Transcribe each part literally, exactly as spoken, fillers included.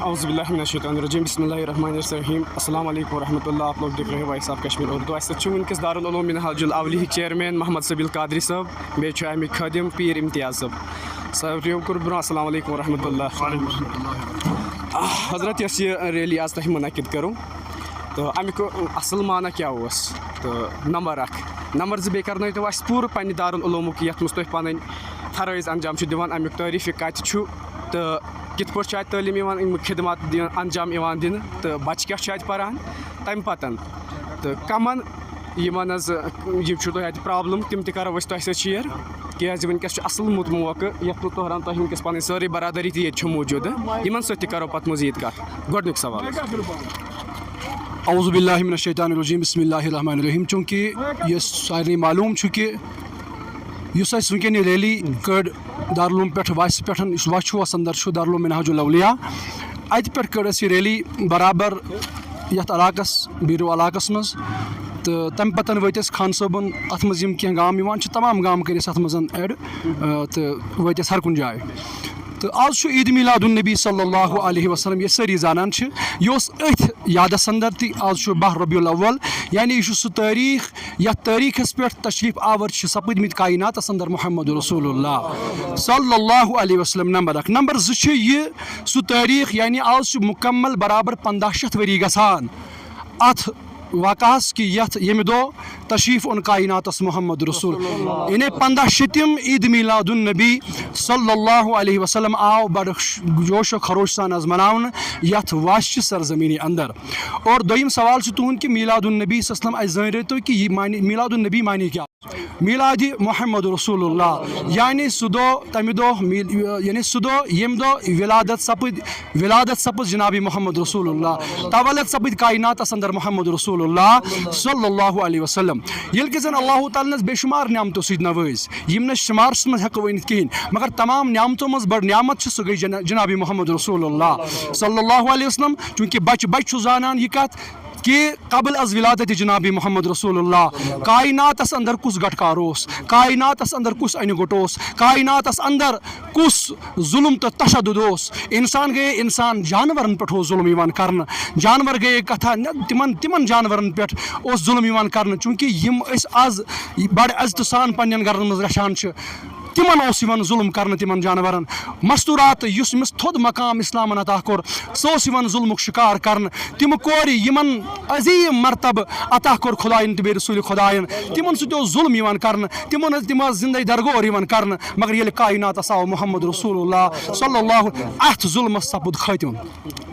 اعوذ باللہ من الشیطان الرجیم، بسم اللہ الرحمن الرحیم۔ السلام علیکم ورحمۃ اللہ، آپ لوگ دیکھ رہے ہیں وائس آف کشمیر اردو۔ اَسہِ سۭتۍ چھِ وٕنکیٚس دارالعلوم منہاج الاولیہ ہٕکۍ چیئرمین محمد سبیل قادری صٲب، بیٚیہِ چھُ اَمِکۍ خٲدِم پیٖر امتیاز صٲب۔ ساروِیو کوٚر برونٛہہ السلام علیکم ورحمۃ اللہ۔ حضرت، یۄس یہِ ریلی آز تۄہہِ منعقد کٔرٕو، تہٕ اَمیُک اَصٕل معنی کیٛاہ اوس؟ تہٕ نمبر اکھ۔ نمبر زٕ، بیٚیہِ کرنٲیتو اَسہِ پوٗرٕ پننہِ دارالعلومُک، یَتھ منٛز تُہۍ پنٕنۍ فرٲیض انجام چھِو دِوان، اَمیُک تٲریٖخ کَتہِ چھُ تہٕ کِتھ پٲٹھۍ چھُ اَتہِ تعلیٖم یِوان، اَمیُک خدمات دِ-، انجام یِوان دِنہٕ، تہٕ بَچہٕ کیٛاہ چھِ اَتہِ پَران تَمہِ پَتَن، تہٕ کَمَن یِمَن حظ یہِ چھُ تۄہہِ اَتہِ پرابلم، تِم تہِ کَرو أسۍ تۄہہِ سۭتۍ شِیر، کیٛازِ وٕنکیٚس چھُ اَصٕل موت موقعہٕ، یَتھ منٛز تۄہہِ وَنان تۄہہِ وٕنکیٚس پَنٕنۍ سٲرٕے برادٔری تہِ ییٚتہِ چھِ موٗجوٗد، یِمَن سۭتۍ تہِ کَرو پَتہٕ مٔزیٖد کَتھ۔ گۄڈٕنیُک سوال حظ۔ اعوذ باللہ من الشیطان الرجیم، بسم اللہ الرحمن الرحیم۔ چونکہ یہِ سارنٕے معلوم چھُ کہ یُس اَسہِ وٕنکیٚن یہِ ریلی کٔڑ دارالعلوم پٮ۪ٹھ وَسہِ پٮ۪ٹھ، یُس وَسہِ چھُ، وَسہِ اندر چھُ دارالعلوم منہاج الاولیاء، اَتہِ پٮ۪ٹھ کٔڑ اَسہِ یہِ ریلی برابر یَتھ علاقَس، بیٖرو علاقَس منٛز۔ تہٕ تَمہِ پَتہٕ وٲتۍ أسۍ خان صٲبُن، اَتھ منٛز یِم کینٛہہ گام یِوان چھِ، تَمام گام کٔرۍ اَسہِ اَتھ منٛز ایڈ، آ، تہٕ وٲتۍ أسۍ ہر کُنہِ جایہِ۔ تہٕ آز چھُ عید میلاد النبی صلی اللہ علیہ وسلم، یہِ سٲری زانان چھِ، یہِ اوس أتھۍ یادَس اندر تہِ۔ آز چھُ باہ ربیع الاول، یعنی یہِ چھُ سُہ تٲریٖخ، یَتھ تٲریٖخَس پٮ۪ٹھ تشریٖف آور چھِ سپٕدمٕتۍ کائناتَس اندر محمد رسول اللہ صلی اللہ علیہ وسلم۔ نمبر اکھ۔ نمبر زٕ چھُ یہِ سُہ تٲریٖخ، یعنی آز چھُ مُکمل برابر پنٛداہ شیٚتھ ؤری گژھان اَتھ واقعہَس کہِ یَتھ، ییٚمہِ دۄہ تشریٖف اوٚن کائناتَس محمد رسول۔ یعنی پنٛداہ شیٚتِم عید میلاد النبی صلی اللہ علیہ وسلم آو بڑٕ ش-، جوش و خروش سان آز مناونہٕ یَتھ واسہِ سرزمینہِ اندر۔ اور دوٚیِم سوال چھُ تُہُنٛد کہِ میلاد النبی صلی اللہ علیہ وسلم اَسہِ زٲنۍ رٲتۍ تو کہِ یہِ معنی، میلاد النبی معنی کیٛاہ؟ میلادِ محمد رسول اللہ، یعنی سُہ دۄہ، تَمہِ دۄہ میل-، یعنی سُہ دۄہ ییٚمہِ دۄہ ولادت سپٕد، ولادت سپٕد جناب محمد رسول اللہ، تولد سپٕد کائناتس اندر محمد رسول اللہ صلی اللہ علیہ وسلم۔ ییٚلہِ کہِ زن اللہ تعالیٰ ہن اَسہِ بے شمار نعمتو سۭتۍ نوٲزۍ، یِم نہٕ أسۍ شمارس منٛز ہٮ۪کو ؤنِتھ کِہینۍ، مگر تمام نعمتو منٛز بٔڑ نعمت چھِ، سُہ گٔے جنا-، جناب محمد رسول اللہ صلی اللہ علیہ وسلم۔ چونکہ بچہِ بچہِ چھُ زانان یہِ کتھ، کہ قبل از ولادت جناب محمد رسول اللہ کائناتس اندر کُس گٹکار اوس، کائناتس اندر کُس انہِ گوٚٹ اوس، کائناتس اندر کُس ظلم تہٕ تشدد اوس۔ انسان گٔیے انسان، جانورن پٮ۪ٹھ اوس ظلم یِوان کرنہٕ، جانور گٔیے کتھا، نہ، تِمن، تِمن جانورن پٮ۪ٹھ اوس ظلم یِوان کرنہٕ، چونکہ یِم أسۍ از بڑٕ عزتہٕ سان پننٮ۪ن گرن منٛز رچھان چھِ، تِمن اوس یِوان ظلم کرنہٕ، تِمن جانورن۔ مستورات، یُس أمِس تھوٚد مقام اسلامن عطا کوٚر، سُہ اوس یِوان ظلمُک شکار کرنہٕ۔ تِم کورِ، یِمن عظیم مرتبہٕ عطا کوٚر خداین تہٕ بیٚیہِ رسول خداین، تِمن سۭتۍ اوس ظلم یِوان کرنہٕ، تِمن ٲس، تِم ٲس زندے درگور یِوان کرنہٕ۔ مگر ییٚلہِ کائناتس آو محمد رسول اللہ صلی اللہ، اتھ ظلمس سپُد خٲتمہٕ۔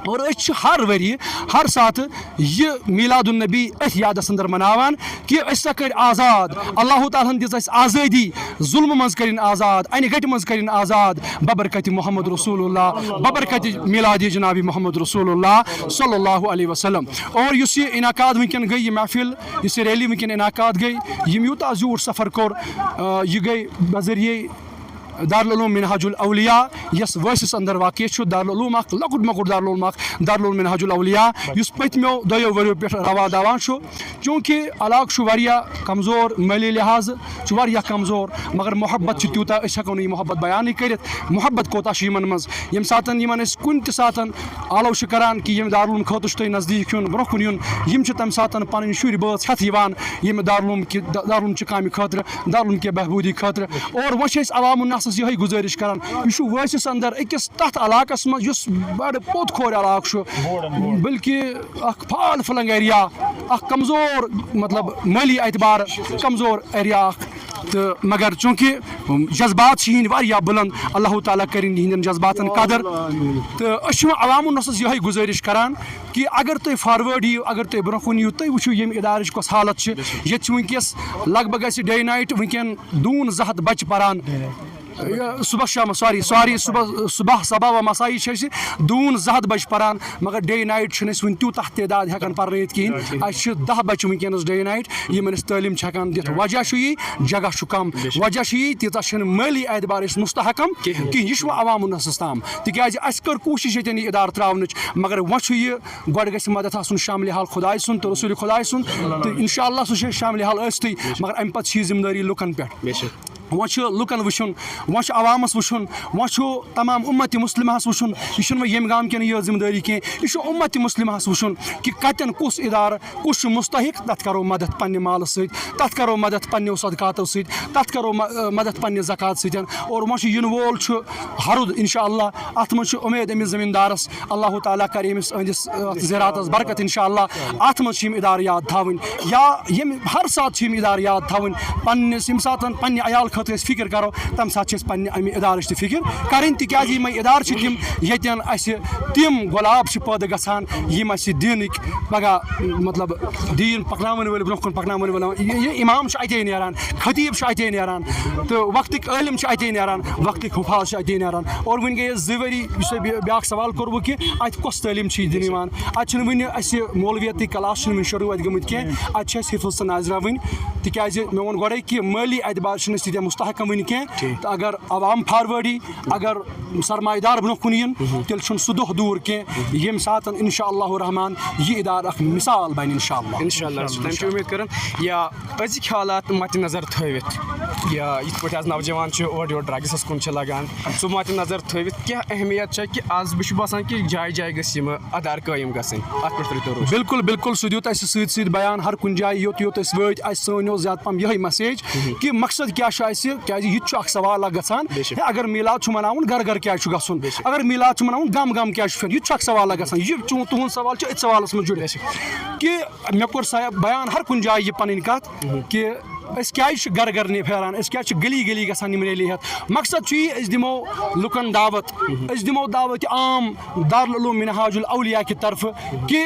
اور أسۍ چھِ ہر ؤریہِ، ہر ساتہٕ یہِ میلاد النبی أتھۍ یادس اندر مناوان کہ أسۍ سا کٔرۍ آزاد، اللہ تعالیٰ ہن دِژ اَسہِ آزٲدی، ظلمہٕ منٛز کٔرِن آزاد، انہِ گٹہِ منٛز کٔرِن آزاد، ببرکتِ محمد رسول اللہ، ببرکتِ میلادِ جناب محمد رسول اللہ صلی اللہ علیہ وسلم۔ اور یُس یہِ انعقاد وٕنکیٚن گٔے، یہِ محفل، یُس یہِ ریلی وٕنکیٚن انعقاد گٔے، یِم یوٗتاہ زیوٗٹھ سفر کوٚر، آ، یہِ گٔے بذریعہ دارالعلوم منہاج الاولیاء، یس وٲسِس اندر واقع چھُ۔ دارالعلوم اکھ لۄکُٹ مۄکُٹ دارالعلوم اکھ، دارالعلوم منہاج الاولیاء، یُس پٔتمیو دۄیو ؤریو پٮ۪ٹھ روا دوا چھُ۔ چونکہ علاقہٕ چھُ واریاہ کمزور، مٲلی لحاظہٕ چھُ واریاہ کمزور، مگر محبت چھُ تیوٗتاہ، أسۍ ہٮ۪کو نہٕ یہِ محبت بیانٕے کٔرِتھ۔ محبت کوٗتاہ چھُ یِمن منٛز، ییٚمہِ ساتن یِمن أسۍ کُنہِ تہِ ساتن آلو چھِ کران کہِ ییٚمہِ دارالعلوم خٲطرٕ چھُ تۄہہِ نزدیٖک یُن، برونٛہہ کُن یُن، یِم چھِ تَمہِ ساتہٕ پَنٕنۍ شُرۍ بٲژ ہٮ۪تھ یِوان ییٚمہِ دارالعلوم کہِ، دارالعلوم چہِ کامہِ خٲطرٕ، دارالعلوم کہِ بہبوٗدی خٲطرٕ۔ اور وۄنۍ چھِ أسۍ عوام الناسَس یِہوٚے گُزٲرِش کران، یہِ چھُ وٲسِس اَندَر أکِس تَتھ علاقَس منٛز یُس بَڑٕ پوٚت کھورِ علاقہٕ چھُ، بلکہِ اَکھ فال فلنگ ایریا، اَکھ کمزور، مطلب مٲلی اعتبار کمزور ایریا اَکھ۔ تہٕ مگر چوٗنٛکہِ جذبات چھِ یِہِنٛدۍ واریاہ بُلنٛد، اللہ تعالیٰ کٔرِنۍ یِہِنٛدٮ۪ن جذباتَن قدر۔ تہٕ أسۍ چھِ وۄنۍ عوام الناس یِہوٚے گُزٲرِش کران کہِ اگر تُہۍ فاروٲڈ یِیِو، اگر تُہۍ برٛونٛہہ کُن یِیِو، تُہۍ وٕچھِو ییٚمہِ اِدارٕچ کۄس حالت چھِ۔ ییٚتہِ چھِ وٕنکیٚس لگ بگ اَسہِ ڈے نایٹ وٕنکیٚن دوٗن زٕ ہَتھ بَچہٕ پَران۔ یہِ صُبح شامَس، ساری، ساری، صُبح، صُبح، صبا و مسائی چھِ اَسہِ دوٗن زٕ ہَتھ بَچہٕ پَران، مگر ڈے نایٹ چھِنہٕ أسۍ وٕنہِ تیوٗتاہ تعداد ہٮ۪کان پَرنٲیِتھ کِہیٖنۍ۔ اَسہِ چھِ دَہ بَچہٕ وٕنکیٚنَس ڈے نایٹ یِمَن أسۍ تعلیٖم چھِ ہٮ۪کان دِتھ۔ وجہ چھُ یی، جگہ چھُ کَم۔ وجہ چھُ یی، تیٖژاہ چھِنہٕ مٲلی اعتبار أسۍ مستحکم کِہیٖنۍ۔ کِہیٖنۍ۔ یہِ چھُ وۄنۍ عوام الناسَس تام۔ تِکیٛازِ اَسہِ کٔر کوٗشِش ییٚتٮ۪ن یہِ اِدارٕ ترٛاونٕچ، مگر وۄنۍ چھُ یہِ، گۄڈٕ گژھِ مدد آسُن شاملہِ حال خۄداے سُنٛد تہٕ رسوٗلِ خۄداے سُنٛد۔ تہٕ انشاءاللہ سُہ چھُ شاملہِ حال ٲسۍتٕے، مگر اَمہِ پَتہٕ چھِ یہِ ذمہٕ دٲری لُکَن پٮ۪ٹھ۔ وۄنۍ چھُ لُکن وٕچھُن، وۄنۍ چھُ عوامس وٕچھُن، وۄنۍ چھُ تمام امت مسلمہس وٕچھُن۔ یہِ چھُنہٕ وۄنۍ ییٚمہِ گامہٕ کٮ۪ن یٲژ ذمہٕ دٲری کینٛہہ، یہِ چھُ امت مسلمہس وٕچھُن کہِ کتٮ۪ن کُس ادارٕ کُس چھُ مستحق، تتھ کرو مدد پننہِ مالہٕ سۭتۍ، تتھ کرو مدد پننیو صدقاتو سۭتۍ، تتھ کرو م-، مدد پننہِ زکات سۭتۍ۔ اور وۄنۍ چھُ یِنہٕ وول چھُ ہرُد، انشاءاللہ۔ اتھ منٛز چھُ امید أمِس زٔمیٖندارس، اللہ تعالیٰ کرِ أمِس أہنٛدِس، اتھ زِراعتس برکت، انشاءاللہ۔ اتھ منٛز چھِ یِم ادارٕ یاد تھاوٕنۍ، یا یِم ہر ساتہٕ چھِ یِم ادارٕ یاد تھاوٕنۍ۔ پننِس، ییٚمہِ ساتہٕ پننہِ عیال خٲطرٕ أسۍ فکر کرو، تمہِ ساتہٕ چھِ أسۍ پننہِ امہِ ادارٕچ تہِ فکر کرٕنۍ، تِکیازِ یِمے ادارٕ چھِ تِم، ییٚتٮ۪ن اسہِ تِم گۄلاب چھِ پٲدٕ گژھان، یِم اسہِ دینٕکۍ پگاہ، مطلب، دیٖن پکناوَن وٲلۍ، برونٛہہ کُن پکناوَن وٲلۍ۔ یہِ، یہِ امام چھُ اتے نیران، خطیب چھُ اتے نیران، تہٕ وقتٕکۍ عٲلم چھِ اتے نیران، وقتٕکۍ حفاظ چھِ اتے نیران۔ اور وٕنہِ گٔیَس زٕ ؤری، یُس تۄہہِ بیا-، بیٛاکھ سوال کوٚروٕ کہِ اتہِ کۄس تعلیٖم چھِ دِنہٕ یِوان؟ اتہِ چھِنہٕ وٕنہِ اسہِ مولویتٕکۍ کلاس چھِنہٕ وٕنہِ شروٗع اتہِ گٔمٕتۍ کینٛہہ۔ اتہِ چھِ اسہِ حفظ تہٕ ناظرہ وٕنہِ، تِکیازِ مےٚ ووٚن گۄڈے کہِ مٲلی اعتبار چھِنہٕ أسۍ تیٖتیٛاہ مستحکم وٕنہِ کینٛہہ۔ ٹھیٖک۔ تہٕ اگر عوام فاروٲڈی، اگر سرمایہ دار برونٛہہ کُن یِن، تیٚلہِ چھُنہٕ سُہ دۄہ دوٗر کینٛہہ، ییٚمہِ ساتَن انشاءاللہ الرحمن یہِ ادارٕ اکھ مثال بنہِ انشاءاللہ۔ انشاءاللہ، تَمہِ چھِ اُمید کران۔ یا أزِکۍ حالات مدِ نظر تھٲوِتھ، یا یِتھ پٲٹھۍ آز نوجوان چھِ اورٕ یورٕ ڈرگسَس کُن چھِ لگان، سُہ مدِ نظر تھٲوِتھ کیٛاہ اہمیت چھےٚ کہِ آز مےٚ چھُ باسان کہِ جایہِ جایہِ گژھِ یِم ادارٕ قٲیِم گژھٕنۍ؟ اَتھ پٮ۪ٹھ ترٛٲوتو روشنی۔ بالکل، بالکل، سُہ دیُت اَسہِ سۭتۍ سۭتۍ بیان۔ ہر کُنہِ جایہِ یوٚت یوٚت أسۍ وٲتۍ، اَسہِ سٲنۍ اوس زیادٕ پَہَم یِہوٚے مسیج کہِ مقصد کیٛاہ چھُ اَسہِ، کیٛازِ یہِ تہِ چھُ اکھ سوال اکھ گژھان۔ بے شک۔ ہے، اگر میٖلاد چھُ مناوُن، گرٕ گرٕ کیٛازِ چھُ گژھُن؟ بے شک۔ اگر میٖلاد چھُ مناوُن، گام گام کیٛازِ چھُ پھیرُن؟ یہِ تہِ چھُ اکھ سوال اکھ گژھان۔ یہِ چون، تُہُنٛد سوال چھُ أتھۍ سوالَس منٛز جُڑِتھ۔ بے شک۔ کہِ مےٚ کوٚر سا بیان ہر کُنہِ جایہِ یہِ پَنٕنۍ کَتھ کہِ أسۍ کیٛازِ چھِ گرٕ گرٕ نہِ پھیران، أسۍ کیٛازِ چھِ گلی گلی گژھان یِم ریلی ہٮ۪تھ؟ مقصد چھُ یی، أسۍ دِمو لُکن دعوت، أسۍ دِمو دعوت عام دارالعلوم منہاج الاولیاء کہِ طرفہٕ کہِ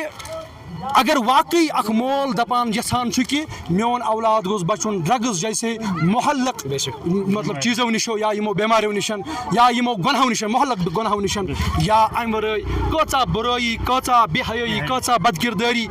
اگر واقعی اکھ مول دپان یژھان چھُ کہِ میون اولاد گوٚژھ بچُن ڈرگز جیسے محلق، بے شک۔ مطلب، چیزو نِشو یا یِمو بٮ۪ماریو نِشن یا یِمو گۄنہو نِشن، محلق گۄنہو نِشن، یا امہِ ورٲے کۭژاہ بُرٲیی، کۭژاہ بے حیٲیی، کۭژاہ بدکردٲری۔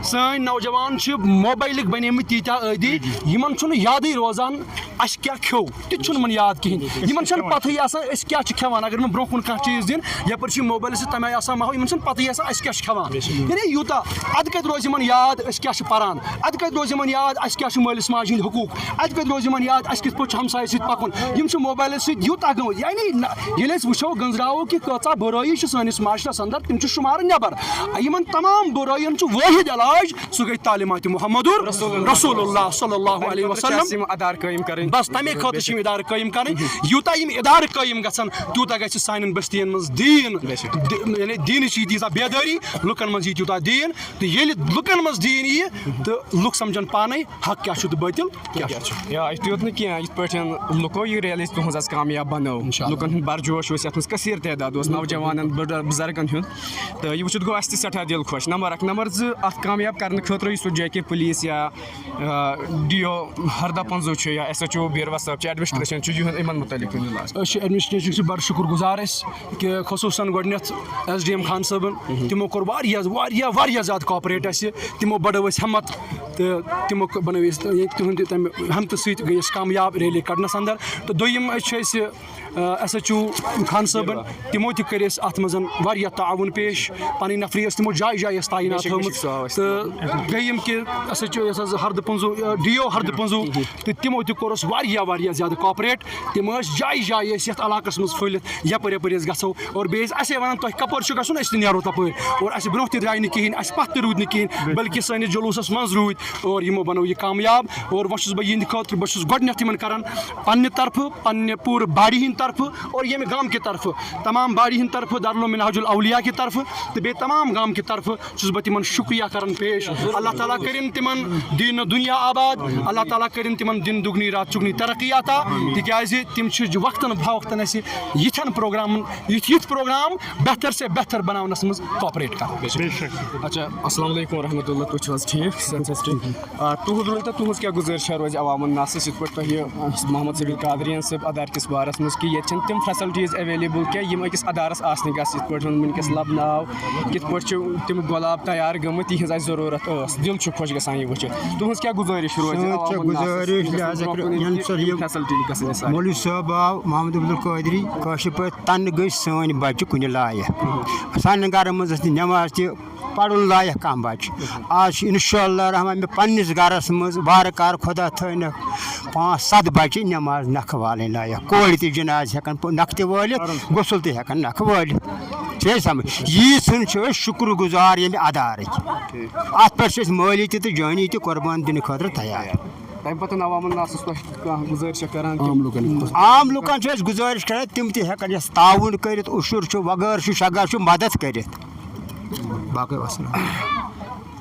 سٲنۍ نوجوان چھِ موبایلٕکۍ بنیمٕتۍ تیٖتیٛاہ عٲدی، یِمن چھُنہٕ یادٕے روزان اسہِ کیٛاہ کھیوٚو، تہِ چھُنہٕ یِمن یاد کِہیٖنۍ۔ یِمن چھَنہٕ پَتہٕے آسان أسۍ کیٛاہ چھِ کھٮ۪وان۔ اگر یِمن برونٛہہ کُن کانٛہہ چیٖز دِن، یَپٲرۍ چھِ یِم موبایلَس سۭتۍ تَمہِ آیہِ آسان ماحول، یِمن چھَنہٕ پَتہٕے آسان اَسہِ کیٛاہ چھِ کھٮ۪وان۔ یعنی یوٗتاہ، اَدٕ کَتہِ روزِ یِمن یاد أسۍ کیٛاہ چھِ پَران؟ اَدٕ کَتہِ روزِ یِمن یاد اَسہِ کیٛاہ چھِ مٲلِس ماجہِ ہِنٛدۍ حقوٗق؟ اَدٕ کَتہِ روزِ یِمن یاد اَسہِ کِتھ پٲٹھۍ چھُ ہمسایہِ سۭتۍ پَکُن؟ یِم چھِ موبایلَس سۭتۍ یوٗتاہ گٔمٕتۍ۔ یعنی نہ، ییٚلہِ أسۍ وٕچھو، گٔنٛزراوو کہِ کۭژاہ بُرٲیی چھِ سٲنِس معاشرَس اَندَر، تِم چھِ شُمارٕ نٮ۪بَر۔ یِمن تمام بُرٲیَن چھُ وٲحِد علاج، سُہ گٔے تعلیمات محمد رسول اللہ صلی اللہ علیہ وسلم۔ یِم ادارٕ قٲیِم کرٕنۍ۔ بس تمے خٲطرٕ چھِ یِم ادارٕ قٲیِم کرٕنۍ۔ یوٗتاہ یِم ادارٕ قٲیِم گژھن، تیوٗتاہ گژھِ سانٮ۪ن بستین منٛز دیٖن، بے شک۔ دی-، یعنی دیٖنٕچ یی تیٖژاہ بیدٲری، لُکن منٛز یی تیوٗتاہ دیٖن، تہٕ ییٚلہِ لُکن منٛز دیٖن ییہِ، تہٕ لُکھ سمجھن پانے حق کیٛاہ چھُ تہٕ باطل کیٛاہ چھُ۔ یا یِتُے یوت نہٕ کینٛہہ، یِتھ پٲٹھۍ لُکو یہِ ریلی تُہنٛز آز کامیاب بنٲو، انشاءاللہ۔ لُکن ہُنٛد برجوش اوس، یتھ منٛز کثیر تعداد اوس، نوجوانن، بُڈ-، بُزرگن ہُنٛد۔ تہٕ یہِ وٕچھِتھ گوٚو اَسہِ تہِ سٮ۪ٹھاہ دِل خۄش۔ نمبر اکھ۔ نمبر زٕ، اَتھ کامیاب کرنہٕ خٲطرٕ یُس سُہ جے کے پُلیٖس یا، آ، ڈی او ہردہ پنٛزو چھُ یا ایس ایچ او بیٖروَس صٲب چھُ، ایڈمنسٹریشن چھُ، یِہُنٛد یِمن مُتعلِق ؤنِو لاسٹ۔ أسۍ چھِ ایڈمنسٹریشن سۭتۍ بڑٕ شُکُر گُزار أسۍ کہِ خصوٗصن گۄڈٕنٮ۪تھ ایس ڈی ایم خان صٲبن، تِمو کوٚر واریاہ، واریاہ، واریاہ زیادٕ کاپریٹ اَسہِ، تِمو بڑٲو اَسہِ ہمت تہٕ تِمو کٔر، بنٲو أسۍ ییٚتہِ تِہُنٛدِ تَمہِ ہمتہٕ سۭتۍ گٔے أسۍ کامیاب ریلی کڑنس اندر۔ تہٕ دوٚیِم أسۍ چھِ أسۍ ایس ایچ او خان صٲبن، تِمو تہِ کٔرۍ اَسہِ اَتھ منٛز واریاہ تعاوُن پیش۔ پَنٕنۍ نفری ٲسۍ تِمو جایہِ جایہِ اَسہِ تعیٖنات بے شک، بے شک، تھٲومٕژ۔ سُہ آو اَسہِ تہٕ گٔے یِم کہِ ایس ایچ او یۄس حظ ہردٕ پنٛزو، ڈی او ہردٕ پنٛزو، تہٕ تِمو تہِ کوٚر اَسہِ واریاہ، واریاہ زیادٕ کاپریٹ۔ تِم ٲسۍ جایہِ جایہِ ٲسۍ یَتھ علاقَس منٛز پھٔہلِتھ، یَپٲرۍ یَپٲرۍ أسۍ گژھو۔ اور بیٚیہِ ٲسۍ اَسے وَنان، تۄہہِ کَپٲرۍ چھُ گژھُن، أسۍ تہِ نیرو تَپٲرۍ۔ اور اَسہِ برونٛہہ تہِ درٛاے نہٕ کِہیٖنۍ، اَسہِ پَتھ تہِ روٗدۍ نہٕ کِہیٖنۍ، بلکہِ سٲنِس جلوٗسَس منٛز روٗدۍ۔ اور یِمو بَنوو یہِ کامیاب۔ اور وۄنۍ چھُس بہٕ یِہِنٛدِ خٲطرٕ، بہٕ چھُس گۄڈٕنٮ۪تھ یِمَن کَران پننہِ طرفہٕ، پننہِ پوٗرٕ باڈی ہٕنٛدِ طرفہٕ اور ییٚمہِ گامہٕ کہِ طرفہٕ، تمام باڈی ہٕنٛدِ طرفہٕ، دارالعلوم منہاج الاولیاء کہِ طرفہٕ تہٕ بیٚیہِ تمام گامہٕ کہِ طرفہٕ چھُس بہٕ تِمن شُکریہ کران پیش۔ اللہ تعالیٰ کٔرِن تِمن دیٖن و دُنیا آباد، اللہ تعالیٰ کٔرِن تِمن دِن دُگنی رات چُگنی ترقی عطا، تِکیازِ تِم چھِ وقتن فوقتن اَسہِ یِتھٮ۪ن پروگرامن، یِتھ یِتھ پروگرام بہتر سے بہتر بناونس منٛز کوآپریٹ کران۔ اچھا، السلام علیکم ورحمۃ اللہ، تُہۍ چھِو حظ ٹھیٖک؟ صحت چھا حظ ٹھیٖک؟ آ، تُہُنٛد ؤنۍ تو، تُہٕنٛز کیٛاہ گُزٲرِش چھےٚ روزِ عوامَن نَسَس، یِتھ پٲٹھۍ تۄہہِ، آ، محمد سبیل قادریَن صٲب ادارٕ کِس بارَس منٛز کہِ ییٚتہِ چھَنہٕ تِم فیسلٹیٖز ایویلیبل کینٛہہ، یِم أکِس ادارَس آسنہِ گژھِ، یِتھ پٲٹھۍ وٕنکیٚس لَبنہٕ آو، کِتھ پٲٹھۍ چھِ تِم گۄلاب تیار گٔمٕتۍ، یِہٕنٛز اَسہِ ضروٗرت ٲس، دِل چھُ خۄش گژھان یہِ وٕچھِتھ۔ تُہٕنٛز کیٛاہ گُزٲرِش روزِ سٲنۍ چھےٚ عوامَن نَسَس، گُزٲرِش، یِم گژھن لہذا برونٛہہ کُن یِم یِم فیسلٹی گژھن اَسہِ سارے۔ مولوی صٲب آو، محمد عبدالقادری، کٲشِر پٲٹھۍ تَنہٕ گٔے سٲنۍ بَچہِ کُنہِ لایق۔ سانٮ۪ن گَرَن منٛز ٲس نہٕ نٮ۪ماز تہِ پَرُن لایق کانٛہہ بَچہٕ۔ آز چھِ اِنشاء اللہ رحمان مےٚ پنٛنِس گَرَس منٛز وارٕ کارٕ خۄدا تھٲینَکھ پانٛژھ سَتھ بَچہٕ نٮ۪ماز نَکھٕ والٕنۍ لایق۔ کورِ تہِ جِنازٕ ہٮ۪کَن پو-، نَکھٕ تہِ وٲلِتھ، غسل تہِ ہٮ۪کَن نَکھٕ وٲلِتھ۔ چھِ حظ سَمٕجھ؟ ییٖژ ہن چھِ أسۍ شُکُر گُزار ییٚمہِ اَدارٕکۍ۔ اَتھ پٮ۪ٹھ چھِ أسۍ مٲلی تہِ تہٕ جٲنی تہِ قۄربان دِنہٕ خٲطرٕ تیار۔ تَمہِ پَتہٕ عوام الناسَس تۄہہِ کانٛہہ گُزٲرِش چھےٚ کران کہِ عام لُکَن؟ عام لُکَن چھِ أسۍ گُزٲرِش کران، تِم تہِ ہٮ۪کَن یَس تعاوُن کٔرِتھ، اُشُر چھُ، وغٲر چھُ، شغار چھُ، مدد کٔرِتھ۔ باقٕے وَسَلام۔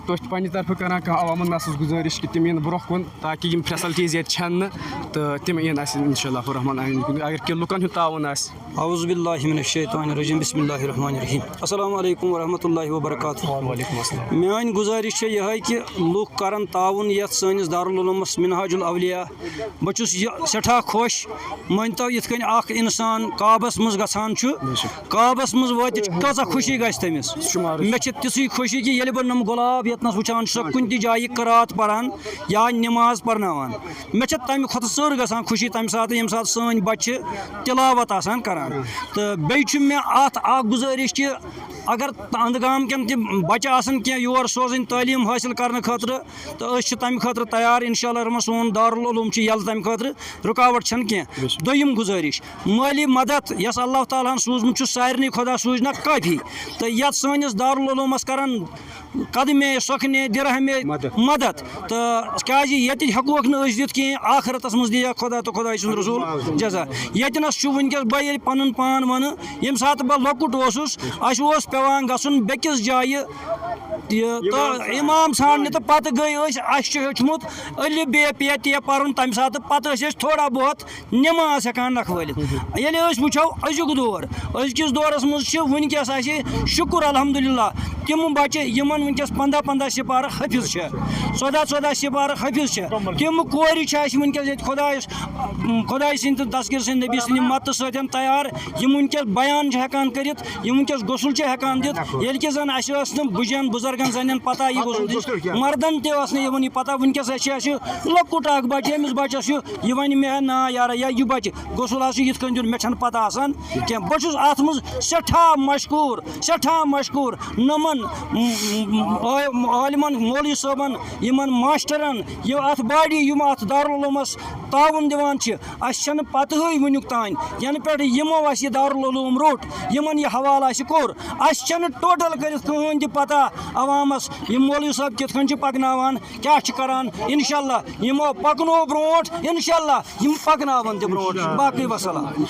تُہۍ چھِ پننہِ طرفہٕ کران کانٛہہ عوام الناسَس گُزٲرِش کہِ تِم یِن برٛونٛہہ کُن تاکہِ یِم facilities ییٚتہِ چھَنہٕ تہٕ تِم یِن اَسہِ اِنشاء اللہ الرحمٰن آمین۔ اگر کہِ لُکَن ہُنٛد تعاوُن آسہِ۔ اعوذ باللہ من الشیطان الرجیم، بسم اللہ الرحمن الرحیم۔ السلام علیکم ورحمۃ اللہ وبرکاتہ۔ وعلیکم السلام۔ میٲنۍ گُزٲرِش چھےٚ یِہے کہِ لُکھ کرن تعاوُن یتھ سٲنِس دارالعلومس منہاج الاولیاء۔ بہٕ چھُس یہِ سٮ۪ٹھاہ خۄش، مٲنۍ تو یِتھ کٔنۍ اکھ انسان کعبس منٛز گژھان چھُ، کعبس منٛز وٲتِتھ کۭژاہ خوشی گژھِ تٔمِس۔ مےٚ چھِ تِژھٕے خوشی کہِ ییٚلہِ بہٕ نم گۄلاب ییٚتنس وٕچھان چھُسکھ کُنہِ تہِ جایہِ قرات پران یا نماز پرناوان، مےٚ چھےٚ تَمہِ کھۄتہٕ ژٔر گژھان خوشی تَمہِ ساتہٕ، ییٚمہِ ساتہٕ سٲنۍ بَچہِ چھِ تِلاوت آسان کران۔ تہٕ بیٚیہِ چھُ مےٚ اَتھ اَکھ گُزٲرِش کہِ اگر اَنٛدٕ گام کٮ۪ن تہِ بَچہٕ آسَن کینٛہہ یور سوزٕنۍ تعلیٖم حٲصِل کرنہٕ خٲطرٕ، تہٕ أسۍ چھِ تَمہِ خٲطرٕ تیار۔ اِنشاء اللہ الرحمٰن، سون دارالعلوم چھُ یَلہٕ تَمہِ خٲطرٕ، رُکاوٹ چھَنہٕ کینٛہہ۔ دوٚیِم گُزٲرِش، مٲلی مدد یۄس اللہ تعالیٰ ہَن سوٗزمٕژ چھُ سارنٕے، خۄدا سوٗزنَکھ کٲفی۔ تہٕ یَتھ سٲنِس دارالعلومَس کرن قدمے، سۄکھنے، درہمے مدد۔ مدد۔ تہٕ کیازِ ییٚتہِ ہٮ۪کوکھ نہٕ أسۍ دِتھ کِہیٖنۍ، آخرتَس منٛز دِیہِ خۄدا تہٕ خۄداے سُنٛد رسول جزا۔ ییٚتہِ نَس چھُ وٕنکیٚس بہٕ ییٚلہِ پَنُن پان وَنہٕ، ییٚمہِ ساتہٕ بہٕ لۄکُٹ اوسُس، اَسہِ اوس پٮ۪وان گژھُن بیٚکِس جایہِ، یہِ، تہٕ اِمام ژھانٛڈنہِ، تہٕ پَتہٕ گٔے أسۍ، اَسہِ چھُ ہیوٚچھمُت الف بے پے تے پَرُن تَمہِ ساتہٕ، پَتہٕ ٲسۍ أسۍ تھوڑا بہت نٮ۪ماز ہٮ۪کان نَکھٕ وٲلِتھ۔ ییٚلہِ أسۍ وٕچھو أزیُک دور، أزکِس دورَس منٛز چھِ وٕنکیٚس اَسہِ شُکُر الحمدللہ تِم بَچہٕ یِمَن وٕنکیٚس پنٛداہ پنٛداہ سِپارٕ حٲفِظ چھِ، ژۄداہ ژۄداہ سِپارٕ حٲفِظ چھِ۔ تِم کورِ چھِ اَسہِ وٕنکیٚس ییٚتہِ خۄدایَس، خۄداے سٕنٛدِ تہٕ دستگیٖر سٕنٛدِ نبی سٕنٛدِ مدتہٕ سۭتۍ تیار، یِم وٕنکیٚس بیان چھِ ہٮ۪کان کٔرِتھ، یِم وٕنکیٚس غسل چھِ ہٮ۪کان دِتھ۔ ییٚلہِ کہِ زَن اَسہِ ٲس نہٕ بٕجَن بُزرگَن زَنٮ۪ن پَتہ یہِ غسل دِتھ، مَردَن تہِ ٲس نہٕ یِوان یہِ پَتہ۔ وٕنکیٚس اَسہِ چھِ اَسہِ لۄکُٹ اکھ بچہِ، أمِس بچس چھُ، یہِ ونہِ مےٚ، "نا یارا، یا یہِ بچہِ گوٚژھ وَلہٕ آسُن یِتھ کٔنۍ دیُن، مےٚ چھَنہٕ پتہ آسان کینٛہہ۔" بہٕ چھُس اتھ منٛز سٮ۪ٹھاہ مشکوٗر، سٮ۪ٹھاہ مشکوٗر نمن، م، م، عالمن، مولوی صٲبن، یِمن ماشٹرن، یہِ اتھ باڈی، یِم اتھ دارالعلومس تعاوُن دِوان چھِ۔ اَسہِ چھَنہٕ پتہٕے وٕنیُک تام، ینہٕ پٮ۪ٹھ یِمو اَسہِ یہِ دارالعلوم روٚٹ، یِمن یہِ حوالہٕ اَسہِ کوٚر، اَسہِ چھَنہٕ ٹوٹل کٔرِتھ کٕہٕنۍ تہِ پتہ عوامس یِم مولوی صٲب کِتھ کٔنۍ چھِ پکناوان۔ کیٛاہ چھِ کران؟ انشاءاللہ یِمو پکنو برونٛٹھ، انشاءاللہ یِم پکناون تہِ برونٛٹھ۔ باقٕے وسلام۔